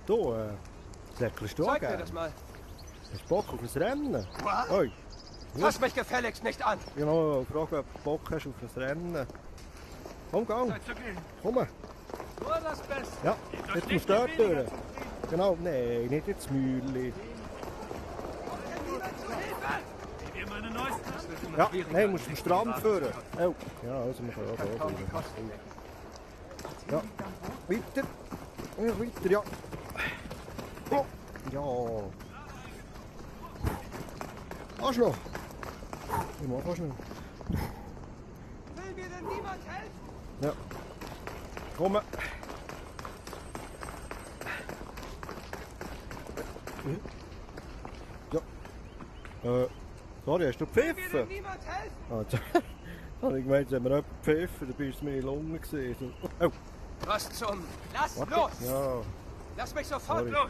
Du, säckelst du auch Zeig mir gerne? das mal. Hast du Bock auf ein Rennen? Was? Oi. Fass mich gefälligst nicht an. Ich wollte noch fragen, ob du Bock hast auf ein Rennen. Komm, gang. Komm. Nur das Beste. Ja, jetzt musst du dort durch. Genau, nein, nicht ins Mühli. Ja, nein, musst du am Strand führen. Oh, ja, also wir können auch da durch. Ja, weiter. Ja, weiter, ja. Oh. Ja. Kannst du noch? Ich mach fast noch. Will mir denn niemand helfen? Ja. Komm. Ja. Sorry, hast du Will mir gepfiffen? denn niemand helfen? Ah, jetzt habe ich gemeint, wenn wir jemanden gepfiffen, dann bist du meine Lunge gesehen. Oh, Was zum... Lass warte. los! Ja, Lass mich sofort Sorry. los!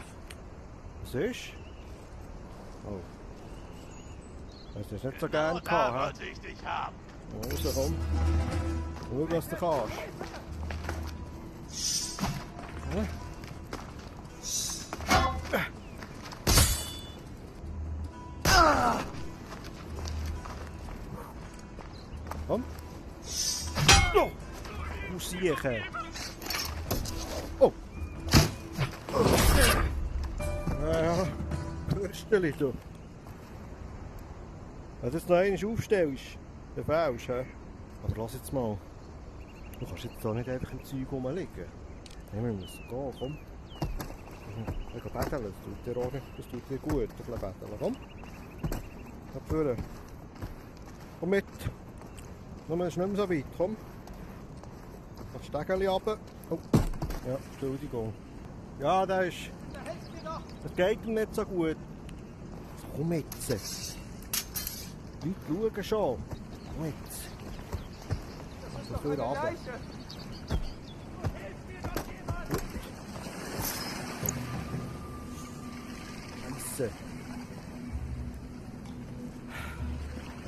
was ist? Oh. Hast du das nicht so gern gehabt, hä? wollte ich dich haben. Also komm. Schau, was du kannst. Ja. Komm. Oh. Siechen. Oh. Ja, Würsteli, du. Wenn du jetzt noch einmal aufstellst, dann fällst du, hä? Aber lass jetzt mal. Du kannst jetzt da nicht einfach im Zeug rumliegen. Nein, wir müssen gehen, komm. Ich gehe betteln, das tut dir auch nicht, das tut dir gut, ein bisschen betteln, komm. Da vorne. Komm mit. Nur ist nicht mehr so weit, komm. Das Stegeli runter. Oh, ja, Entschuldigung. Ja, das ist... Das geht ihm nicht so gut. Komm jetzt. Leute schauen schon. Komm jetzt. So viel runter. Scheisse.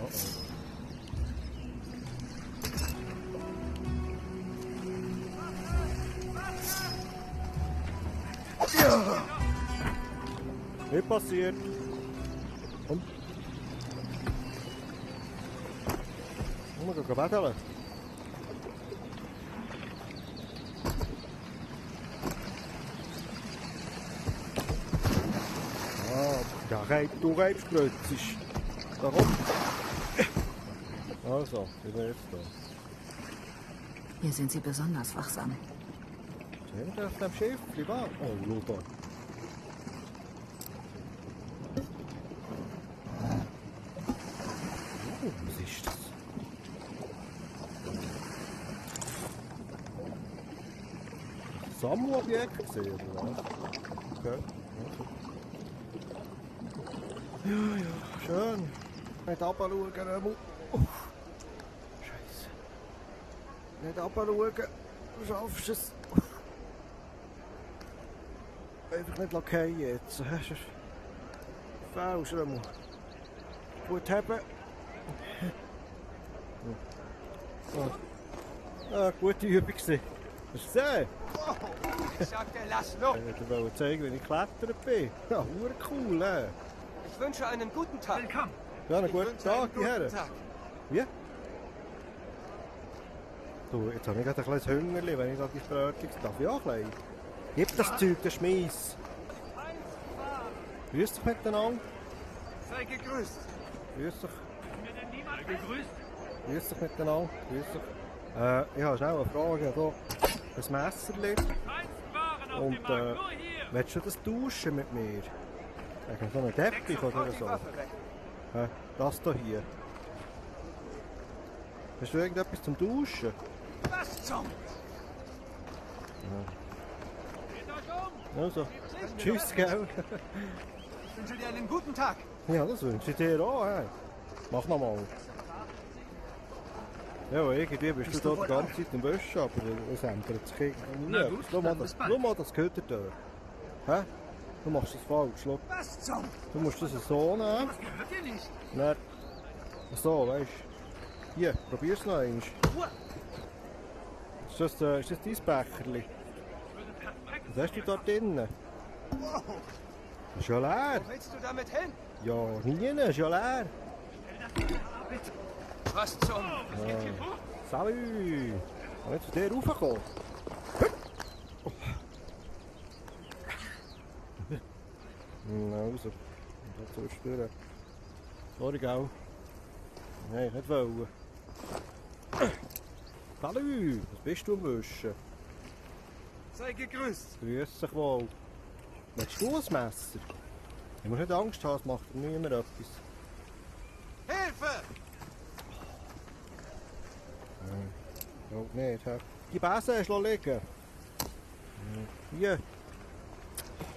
Oh oh. Ja. Nicht passiert. Komm. Komm, wir gehen betteln. Ja, du Reibsprötzisch. Da komm. Also, ich bin jetzt da. Hier sind sie besonders wachsam. Sehen wir auf dem Schiff? Lieber? Oh, schau da. Oh, was ist das? Sammelobjekt gesehen, oder was? Okay. Ja, ja, schön. Nicht runterschauen, Römu. Scheiße. Nicht runterschauen, du schaffst es. Einfach nicht lackieren jetzt. Falsch, Römu. Gut haben. Ah, gute Übung gewesen. Hast du gesehen? Ich sagte, lass los! Ich wollte zeigen, wie ich geklettert bin. Ja, cool, Ich wünsche einen guten Tag. Willkommen. Ja, einen guten Tag, die Herren. Wie? Du, jetzt habe ich gerade ein kleines Hungerli, wenn ich da die Brötchen darf. Ja, klein. Gib das Zeug, das Schmeiss. Grüß dich miteinander. Sei gegrüßt. Grüß dich. Mir denn niemand gegrüßt? Grüß dich miteinander. Grüß dich. Ich habe schnell eine Frage. Ich habe hier ein Messerli. Waren auf Und dem Markt, nur hier. willst du das tauschen mit mir? Wegen so einem Teppich oder so? Das hier. Hast du irgendetwas zum Tauschen? Was zum... Also, tschüss, gell? Ich wünsche dir einen guten Tag. Ja, das wünsche ich dir auch. Hey. Mach noch mal. Ja, irgendwie bist du da die ganze Zeit im Wäschen, aber es ändert sich irgendwie Na nie. gut, Schau mal, dann bis bald. schau mal das gehört dir durch. Hä? Du machst das falsch. Schau. Was zum... Du musst das so nehmen. Das gehört dir nicht. Dann so, weißt du. Hier, probier's noch einmal. Ist das dein Becherli? Was hast du da drinnen? Ist ja leer. Wo willst du damit hin? Ja, nie, ist ja leer. Was zum... Salut! Kann ich zu dir raufkommen? Also, da zwischendurch. Sorry, gell? Nein, nicht wollen. Salut! Was bist du am Wischen? Sei gegrüßt. Grüß dich wohl. Willst du ein Messer? Ich muss nicht Angst haben, es macht mir niemand etwas. Hilfe! Ja, nicht, hä? Die Besen hast du liegen. Hier.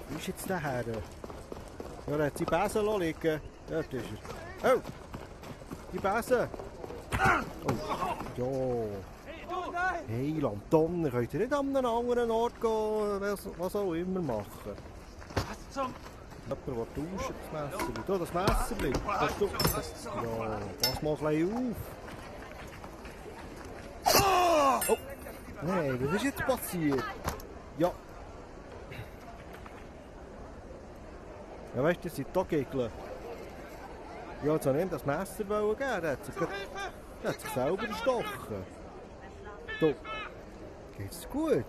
Wo ist jetzt der her? Ja, er hat die Besen liegen. Dort ist er. Oh! Die Besen! Oh! Ja! Oh nein! Hey, Lamtonner, könnt ihr nicht an einen anderen Ort gehen, was auch immer machen? Was zum... Jemand, der tauschen, das Messer. Da, das Messer liegt. Das du... Ja, pass mal ein bisschen auf. Oh! Nein, was ist jetzt passiert? Ja. Ja, weißt du, das sind hier Gegner. Ja, jetzt wollte ich ihm das Messer geben. Der hat sich selber gestochen. Du. Geht's gut?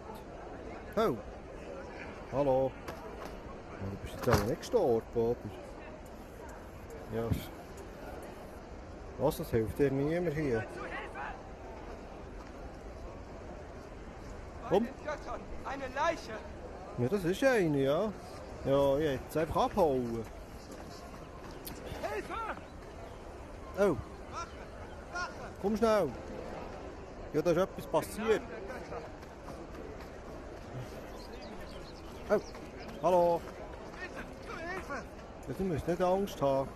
Oh. Hallo. Ja, du bist jetzt auch nicht gestorben, oder? Ja. Was, das hilft dir niemand hier. Komm. Göttern, eine Leiche! Ja, das ist eine, ja. Ja, jetzt einfach abhauen. Hilfe! Oh, komm schnell. Ja, da ist etwas passiert. Oh, hallo. Bitte, zur Hilfe! Ja, du musst nicht Angst haben.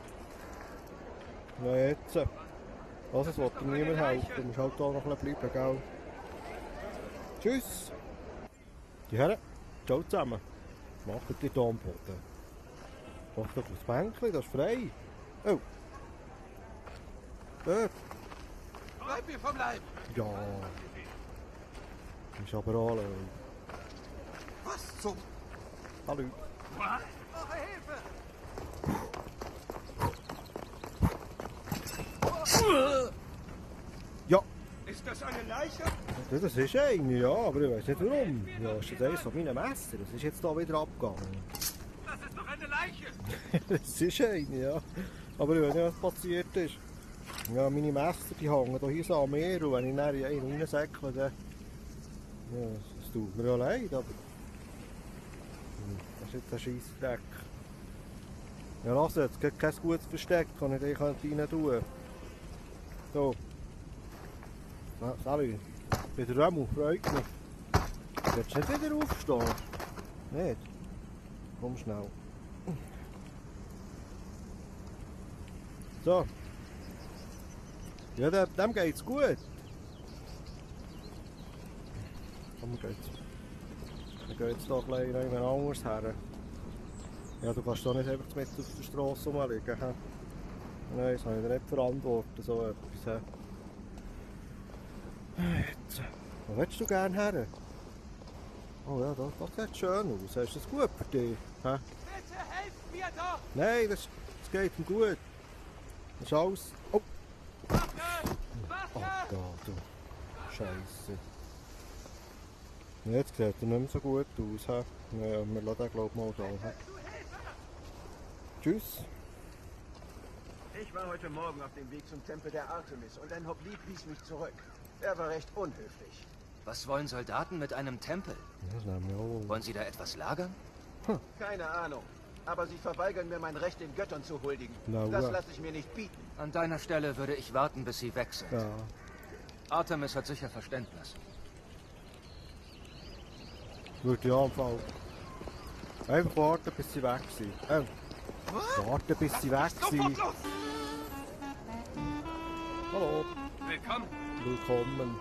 Ja, jetzt. Also, es will dir niemand helfen. Du musst halt hier noch ein bisschen bleiben, gell? Tschüss. Die Herren, ciao zusammen. Macht die Domboden. Mach doch das Bänkchen, das ist frei. Oh. Dort. Bleib mir vom Leib! Ja. Ist aber alle. Was zum... Hallo. Eure Hilfe! Ja, Ist das eine Leiche? das ist eine, ja, aber ich weiß nicht warum. Ja, ist das eines von meinen Messer? Das ist jetzt hier wieder abgegangen. Das ist doch eine Leiche! Das ist eine, ja. Aber ich weiß nicht, was passiert ist. Ja, meine Messer, die hängen hier so am Meer und wenn ich dann in einen reinsäckle, dann... Ja, das tut mir ja leid, aber... Das ist jetzt ein Scheissdreck. Ja, lass jetzt, es kein gutes Versteck, kann ich dich rein tun. So. Na, salut. Wieder Remo, freut mich. Willst du nicht wieder aufstehen? Nicht? Komm schnell. So. Ja, dem geht's gut. Komm, dann geht's doch gleich jemand anders her. Ja, du kannst doch nicht einfach mit auf der Straße rumliegen. He? Nein, das habe ich dir nicht verantworten, so etwas. Jetzt. Wo willst du gerne her? Oh ja, das sieht schön aus. Ist das gut für dich? He? Bitte helft mir doch! Nein, das geht ihm gut. Das ist alles... Oh! Wache! Oh Wache! Gott, du Scheisse. Jetzt sieht er nicht mehr so gut aus. He? Ja, wir lassen den glaube ich mal da. He? Tschüss. Ich war heute Morgen auf dem Weg zum Tempel der Artemis und ein Hoplite wies mich zurück. Er war recht unhöflich. Was wollen Soldaten mit einem Tempel? Das nehmen wir auch. Wollen sie da etwas lagern? Keine Ahnung. Aber sie verweigern mir mein Recht, den Göttern zu huldigen. Na, Das ja. lasse ich mir nicht bieten. An deiner Stelle würde ich warten, bis sie weg sind. Ja. Artemis hat sicher Verständnis. Würde ja am Fall. Einfach warten, bis sie weg sind. Warten, bis sie weg sind. Sofort los! Hallo, Willkommen! willkommen.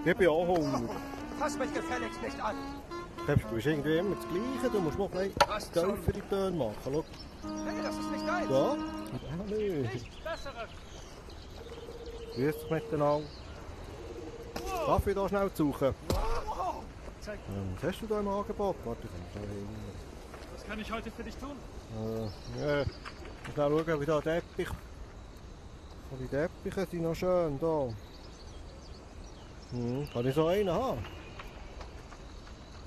Ich bin auch Hunger. Fass mich gefälligst nicht an! Du bist irgendwie immer das Gleiche, du musst mal ein Was bisschen zum... tiefere Töne machen. Schau. Hey, das ist nicht deins! Ja? Ah, nee. Nichts Besseres. Grüß dich miteinander. Darf ich da schnell suchen? Was hast du da im Angebot? Warte, ich kann schnell hin. Was kann ich heute für dich tun? Ja, ich muss schnell schauen, wie da der Teppich... Oh, die Teppiche sind noch schön da. Kann ich so einen haben?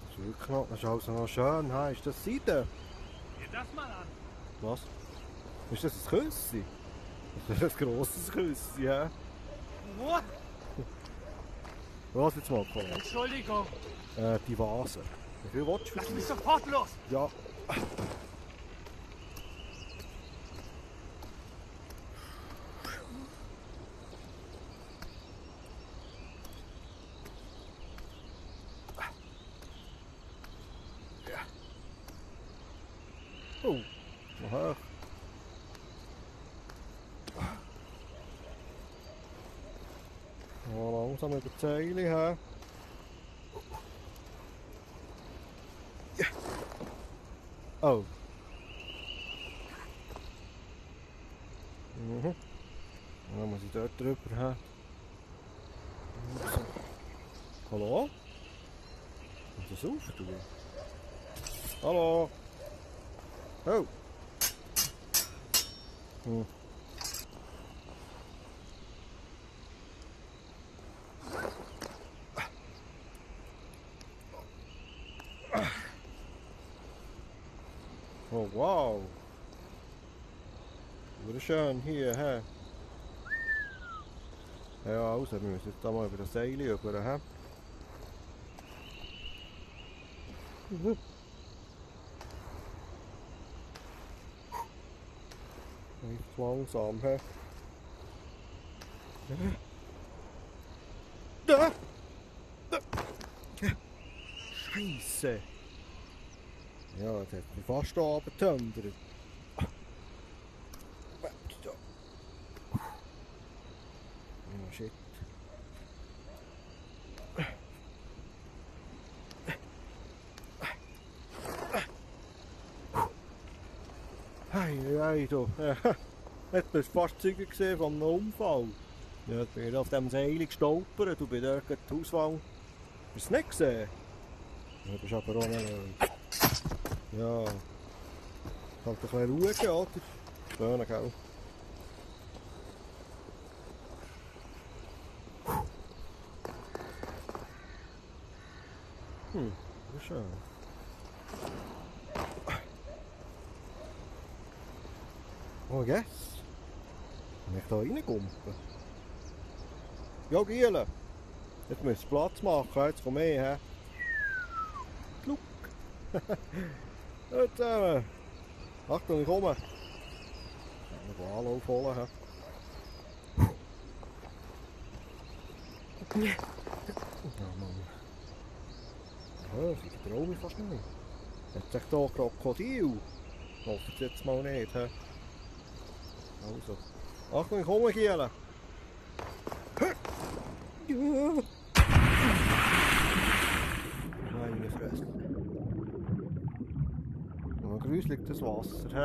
Das ist wirklich noch... Das ist also noch schön. Ha, ist das Seide? Geh das mal an. Was? Ist das ein Küssi? Das ist ein grosses Küssi, ja? What? Was jetzt mal kommen? Entschuldigung. Die Vase. Wie viel willst du für Lass die? mich sofort los. Ja. Oh, noch hoch. Ja, langsam über die Zeile her. Ja. Oh. Mhm. Dann muss ich dort drüber haben. Hallo? Muss das auftun? Hallo? Oh. Oh wow. Wunderschön hier, hä? Ja, also, wir müssen jetzt da mal über das Seil rüber, hä? Nicht langsam, hä? Da! Da! Scheisse! Ja, das hat mich fast abgetündert. Warte da. Oh shit. Hey, du. Jetzt bist du fast Zeuge gesehen von einem Unfall. Ja, ich bin auf dem Seil gestolpert und bin dort die Hauswand. Hast du es nicht gesehen? Ja, das ist aber auch nicht... Ja... Halt ein bisschen Ruhe, oder? Schön, gell? Das ist schön. Oh, yes. Kann ich da reingumpen? Ja, Giele. Jetzt müsst ihr Platz machen. Jetzt komm her. Kluck. Jetzt zusammen. Achtung, ich komme. Ich muss einen Anlauf holen. Ja, Mann. Ja, ich vertraue mich fast nicht. Hat sich hier Krokodil? Ich hoffe es jetzt mal nicht. He? Also. Achtung, ich komme, Giele. Meine Fresse. Ja, gruselig das Wasser, hä?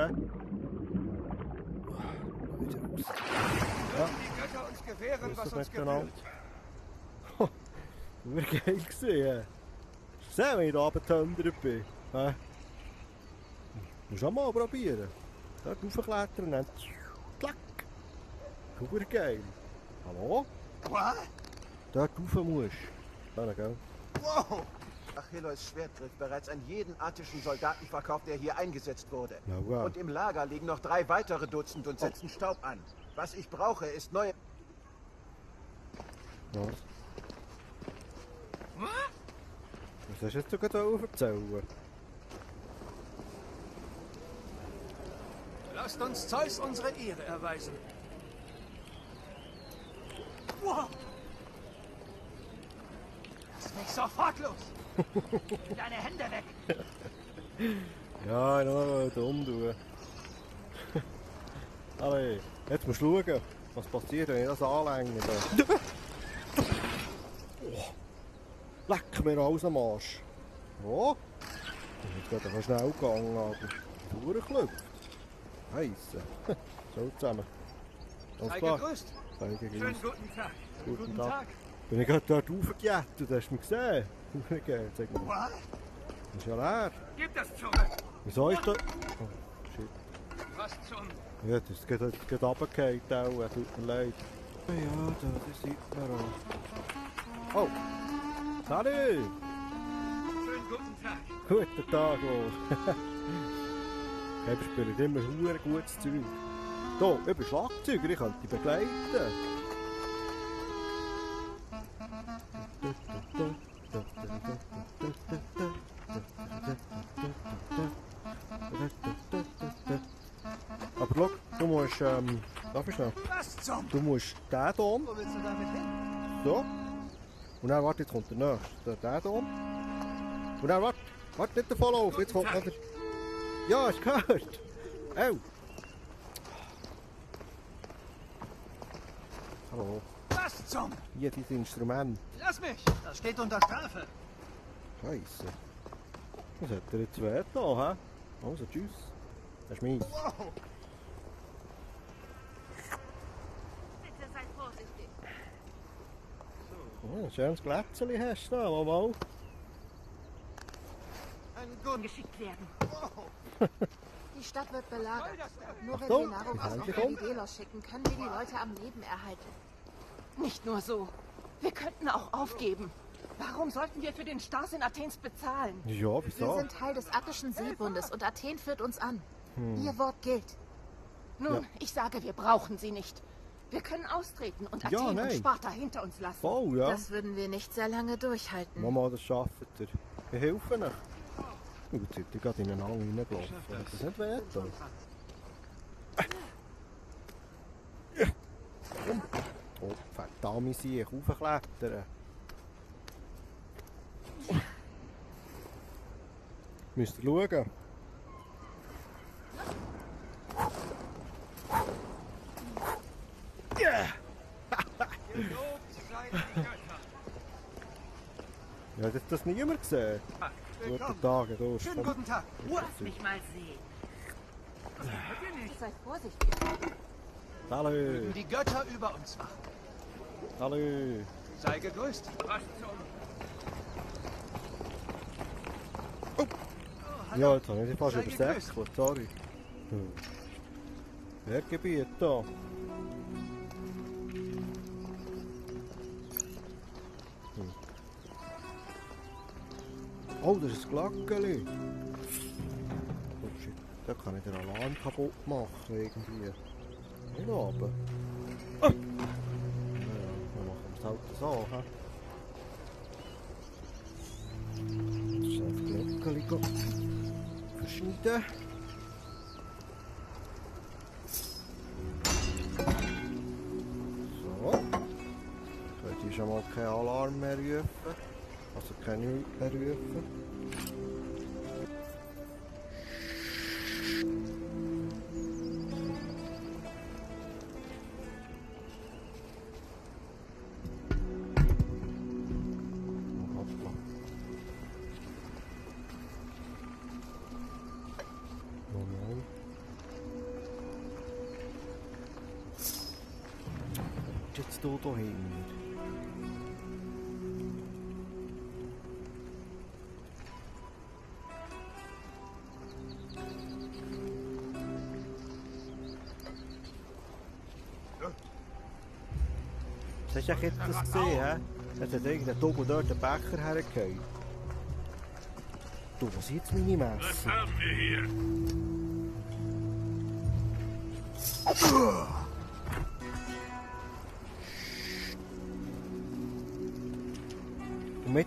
Ja. Die Götter uns gewähren, was uns genau. gebührt. Das war geil gewesen. Hast du gesehen, wenn ich da runtergetündert bin? Hä? Musst du auch mal probieren. Dort raufklettern und dann... Klack! Super geil. Hallo? Was? Dort rauf musst du. Ja, gell? Wow! Achilleus Schwertgriff bereits an jeden attischen Soldaten verkauft, der hier eingesetzt wurde. Ja, wow. Und im Lager liegen noch 3 weitere Dutzend und setzen Staub an. Was ich brauche, ist neue... Was? Was hast du jetzt gerade erzählen? Lasst uns Zeus unsere Ehre erweisen. Wow! Lass mich sofort los! Nimm deine Hände weg! Ja, noch dumm tun. Aber jetzt musst du schauen, was passiert, wenn ich das anlänge. Oh, leck mir alles am Arsch. Oh, das ist gerade schnell gegangen, aber durchgeklüpft. Heisse. So zusammen. Alles Sei klar. gegrüßt! Schönen guten Tag. Guten Tag. Bin ich gerade dort raufgejettet, hast du mich gesehen? Raufgegeben, sag mal. What? Ist ja leer. Gib das zurück. Wieso ist das? Oh, shit. Was zum... Ja, das geht runtergefallen, auch. Tut mir leid. Ja, da sieht man auch. Oh! Salut! Schönen guten Tag. Guten Tag, wohl. Eben spielt immer sehr gutes Zeug. Hier, ich bin Schlagzeuger, ich könnte dich begleiten. Aber schau, du musst, darf ich schnell? Was zum... Du musst den hier, Wo willst du damit hin? so. Und dann, warte, jetzt kommt der nächste, der hier. Und dann, warte, nicht davon laufen, jetzt kommt noch der... Ja, hast du gehört? Oh. Hallo, Was zum... hier dieses Instrument. Lass mich. Das steht unter Strafe. Scheiße. Was hat er jetzt weh da, hä? Also, tschüss. Das ist meins. Wow. Bitte seid vorsichtig. Oh, ein schönes Glätzchen hast du da, mal. Ein gut... Geschickt werden. Wow. Die Stadt wird belagert. Nur wenn Achtung, wir Nahrung die aus Feinde kommen. Delos schicken, können wir die Leute am Leben erhalten. Nicht nur so. Wir könnten auch aufgeben. Warum sollten wir für den Starrsinn Athens bezahlen? Ja, Wir wieso? sind Teil des Attischen Seebundes und Athen führt uns an. Ihr Wort gilt. Nun, Ja. ich sage, wir brauchen sie nicht. Wir können austreten und Ja, Athen und nein. Sparta hinter uns lassen. Voll, ja. Das würden wir nicht sehr lange durchhalten. Mama, das schafft ihr. Ich helfe euch. Gut, jetzt seid ihr gerade in einen Hang reingelaufen. Hat das nicht weh da? Oh, verdammt, ich raufklettern. Müsst ihr schauen. Gelobt seien die Götter. Ja, hat das niemand gesehen? Guten Willkommen. Tag, du. Schönen guten Tag. Lass mich mal sehen. Seid vorsichtig. Hallo, Die Götter über uns wachen. hallo. Sei gegrüßt. Was zum... Ja, jetzt habe ich dich fast Sei übersäckelt, sorry. Berggebiet da. Oh, das ist ein Glackeli. Oh shit, da kann ich den Alarm kaputt machen irgendwie. Nicht runter. Ah. Ja, dann machen wir es halt so, hä? Das Glackeli verschneiden. So. Könnt ihr schon mal keinen Alarm mehr rufen. Also keine mehr rufen. Hoppla. Moment. Jetzt hier dahinter. Hast du jetzt das gesehen, hä? Es hat irgendein Double dort den Becher hergefallen. Du, was ist jetzt meine Messe? haben wir hier? Komm mit.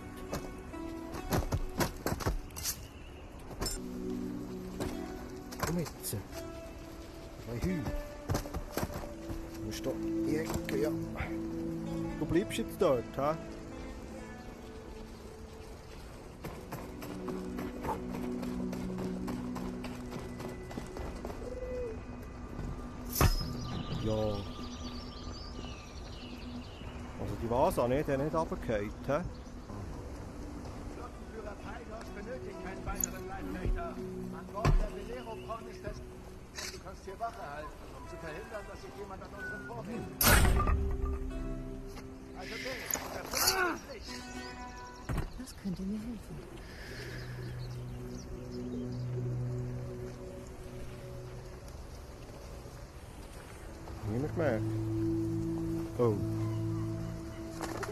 Komm mit. Ein Hü. Du musst da in die Ecke, ja. Du bleibst jetzt dort, hä? Ja. Also die Vase habe ich nicht runtergefallen, hä? Flottenführer Paidos benötigt keinen weiteren Leibwächter. An Bord der Bellerophon ist es... kannst hier Wache halten, um zu verhindern, dass sich jemand an unseren Vorgehen. Also das Licht. Das könnte mir helfen. Niemand mehr. Oh.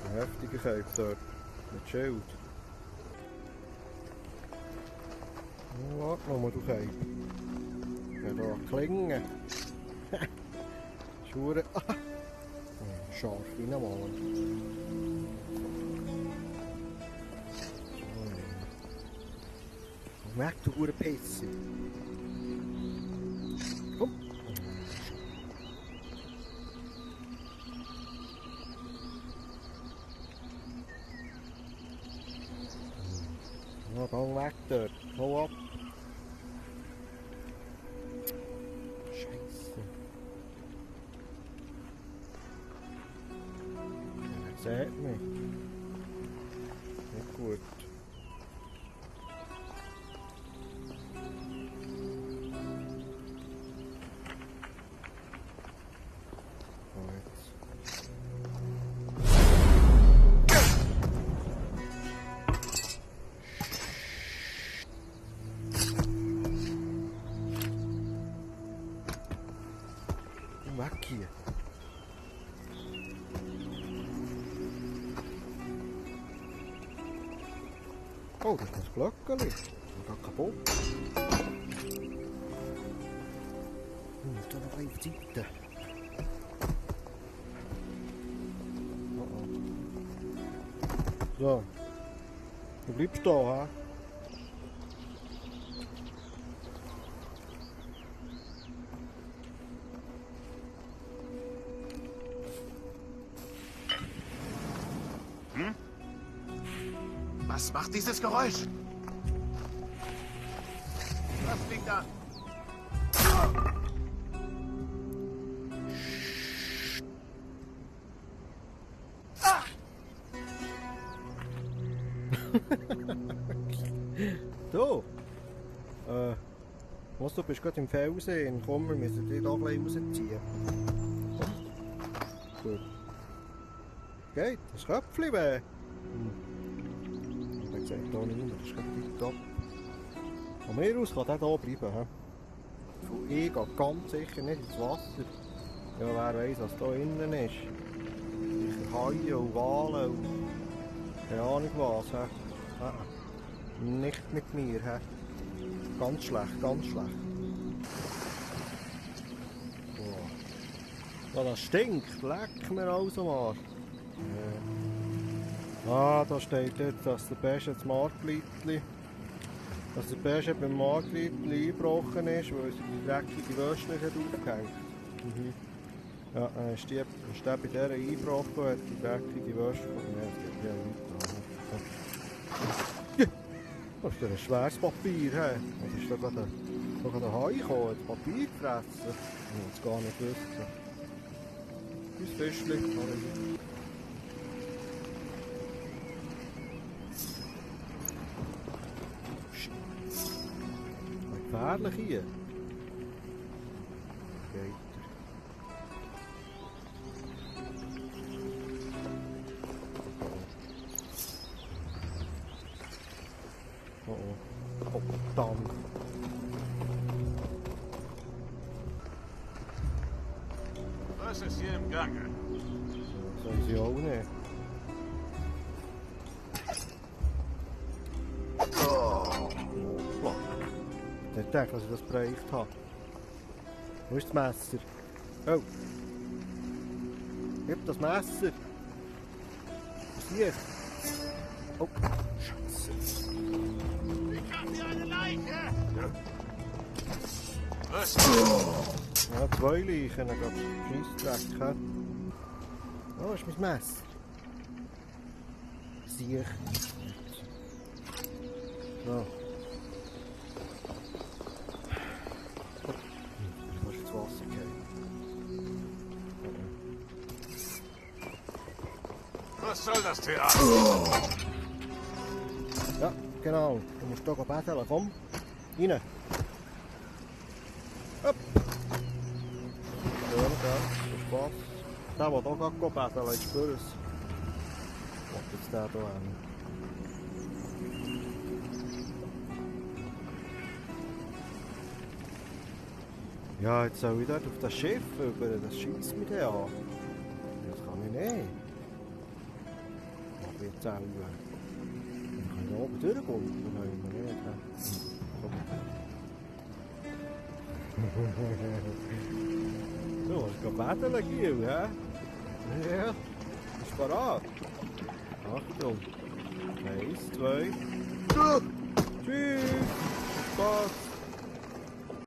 Ein heftiger Kampf dort. Mit Schild. Oh, warte nochmal, du Kampf. Ja, da klingen. Schure. Ah. Scharf wie normal. Weg, du gute Pizza. Komm. Ja, gang weg dort. Hau ab. Scheiße. Er sieht mich. Nicht gut. Weg hier. Oh, das ist das Glöckchen. Das geht kaputt. Da noch eine auf die Seite. Oh oh. So. Du bleibst da, ha? Was macht dieses Geräusch? Was fliegt an? Du! Was, du bist gerade im Fernsehen. Komm, wir müssen dich da gleich rausziehen. Komm. Gut. Geht, das Köpfchen weh. Ich sehe hier nicht mehr, das ist gerade top. Von mir aus kann der hier bleiben. Ich gehe ganz sicher nicht ins Wasser. Ja, wer weiss, was da innen ist. Sicher Haie und Wale und keine Ahnung was. Nicht mit mir. Ganz schlecht, ganz schlecht. Oh. Ja, das stinkt, leck mir alles am Arsch. Ah, da steht jetzt, dass der Bäsche das Marktleitli, dass der Bäsche beim Marktleitli eingebrochen ist, weil sie die dreckige Wäsche nicht aufgehängt hat. Mhm. Ja, dann ist der bei dieser eingebrochen und hat die dreckige Wäsche von mir. Es geht ja weiter. Ja, das ist ja ein schweres Papier. Was ist da gerade ein Hai gekommen, das Papier gefressen? Ich will es gar nicht wissen. Ein Fischchen. Gefährlich hier. Geht er. Oh, verdammt. Was ist hier im Gange? Das weiß ich auch nicht. Ich dachte, dass ich das bereicht habe. Wo ist das Messer? Oh! Gib das Messer! Hier! Oh! Scheiße! Ich hab hier eine Leiche! Was? Ja, 2 Leichen, Scheissdreck. Oh, ist mein Messer. Siech. So. Was soll das Theater? Ja, genau. Du musst hier betteln. Komm. Rein. Hopp. Was? Der hier gerade betteln, ich spüre es. Was jetzt der hier hin? Ja, jetzt soll ich dort auf das Schiff über, das schießt mich da an. Das kann ich nicht. Aber jetzt auch. Dann kann ich oben durchkommen, dann können wir nicht. So, ich kann betteln gehen, hä? Ja, ist bereit. Achtung. 1, 2. Tschüss. Spaß.